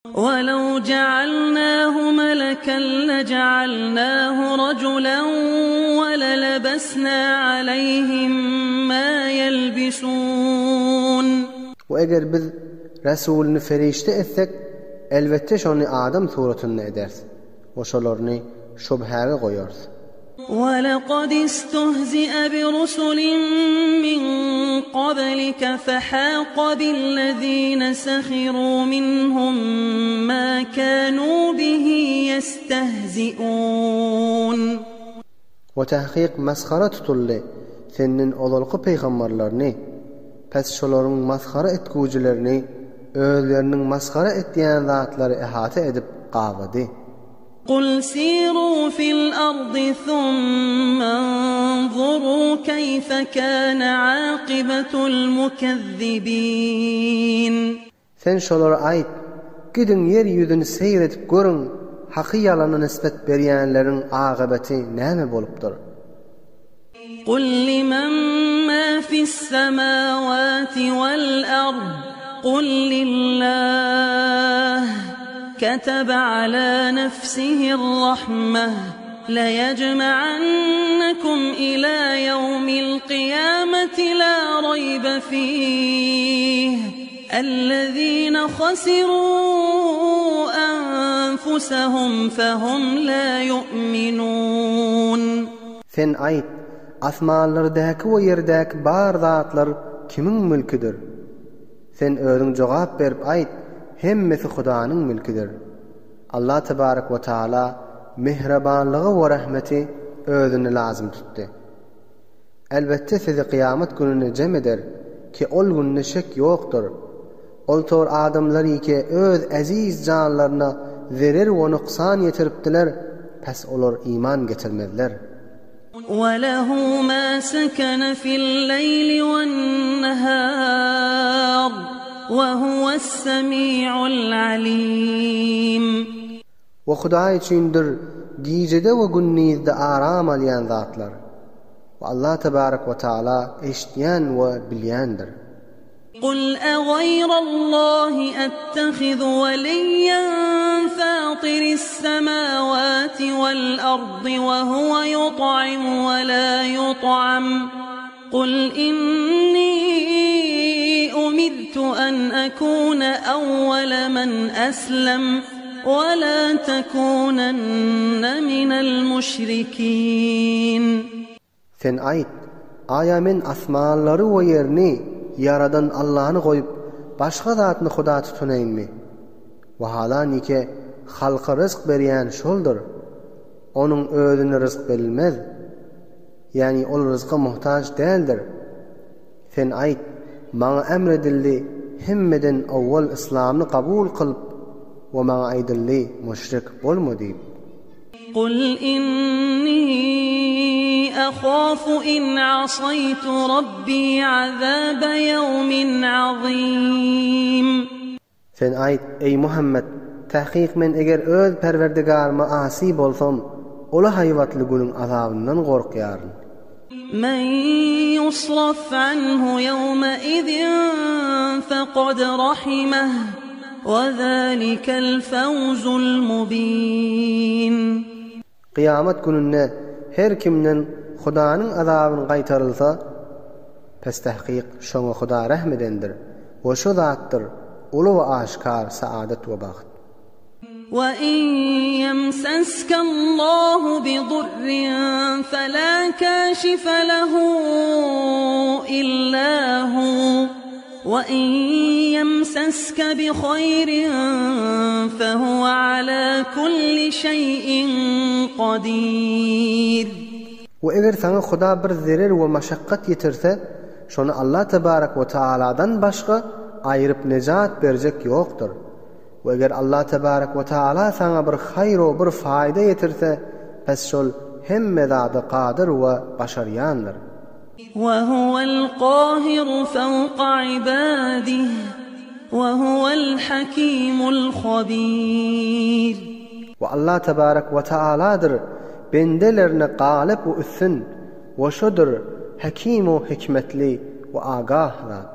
Welew ja'alnahu meleken leja'alnahu rajulan we lelebesna aleýhim ma ýelbisun. We eger biz Resulyny perişde etsek, elbetde şony adam suratynda ederis we şolaryny şübhäge goýarys. وَلَقَدِ اسْتُهْزِئَ بِرُسُلٍ مِّن قَبْلِكَ فَحَاقَ بِالَّذِينَ سَخِرُوا مِنْهُم مَّا كَانُوا بِهِ يَسْتَهْزِئُونَ. We takyk masgara tutuldy senden ozalky pygamberlerini, pes şolaryň masgara etgüjilerini özleriniň masgara etýän zatlary ehata edip gabady. Kul siru fil ardy thumma anzuru keýfe kâne âkybetul mukezzibin. Sen şolara aýt, Gidiň ýer ýüzüni seýr edip görüň, haky ýalana nisbet berýänleriň akybeti näme bolupdyr? Kul limen ma fis-semawati wal-ard, kul lillah, ketebe ala nefsihir-rahmeh, leyecme'ennekum ila ýewmil-kyýameti la raýbe fih, ellezine hasirû enfusehum fehum la ýu'minûn. Sen aýt, Asmanlardäki we ýerdäki bar zatlar kimiň mülküdir? Sen özüň jogap berip aýt, Hemmesi Hudanyň mülküdir. Allah tebarek we taala mähribanlygy we rahmeti özüne lazym tutdy. Elbetde sizi kyýamat gününe jem eder, ki ol günde şek ýokdur. Ol tor adamlar ike öz eziz janlaryna zerer we nuksan ýetiripdiler, pes olar iman getirmezler. Welahu ma sekene fil-leýli wen-nehar we huwes-semi'ul alim. We Hudaý üçindir gijede we gündizde aram alýan zatlar. We Allah tebarek we taala eşitýän we bilýändir. Kul egaýrallahi ettehizu weliyyen fatiris-semawati wal-ardy we huwe yut'imu we la yut'am Kul inni umirtu an akuna awwala men eslem we la tekunenne minel müşrikin. Sen aýt, Aýa men asmanlary we ýerini ýaradan Allany goýup, başga zatny huda tutunaýynmy? Wahalanike, halka ryzk berýän Şoldur. Onuň Özüne ryzk berilmez. Ýagny Ol ryzka muhtaç däldir. Sen aýt, Maňa emr edildi, hemmeden owwal yslamny kabul kylp we maňa aýdyldy, müşrik bolma diýip. Kul inni ahafu in asaýtu rabbi azaba ýewmin azim. Sen aýt, eý Muhammet, Takyk men eger öz Perwerdigaryma asy bolsam, uly haýbatly günüň azabyndan gorkýaryn. Men ýusraf anhu ýewmeizin fekad rahimeh we zalikel fewzul mubin. Kyýamat gününde her kimden Hudanyň azabyny gaýtarylsa, pes tahkyk şoňa Huda rehm edendir we şo zatdyr uly we aşkar saadat we bagt. We in ýemseskallahu bidurrin fela kaşife lehu illa hu we in ýemseske bihaýrin fehuwe ala kulli şeýin kadir. We eger saňa Huda bir zerer we maşakgat ýetirse, şony Allah tebarek we taaladan başga aýryp nejat berjek ýokdur. We eger Allah tebarek we taala saňa bir haýr-u bir faýda ýetirse, pes şol hemme zada kadyr we başarýandyr. We huwel kahiru fewka ibadih we huwel hakimul habir. We Allah tebarek we taaladyr bendelerine galyp we üstün, we şodur Hakim-u hikmetli we agah zat.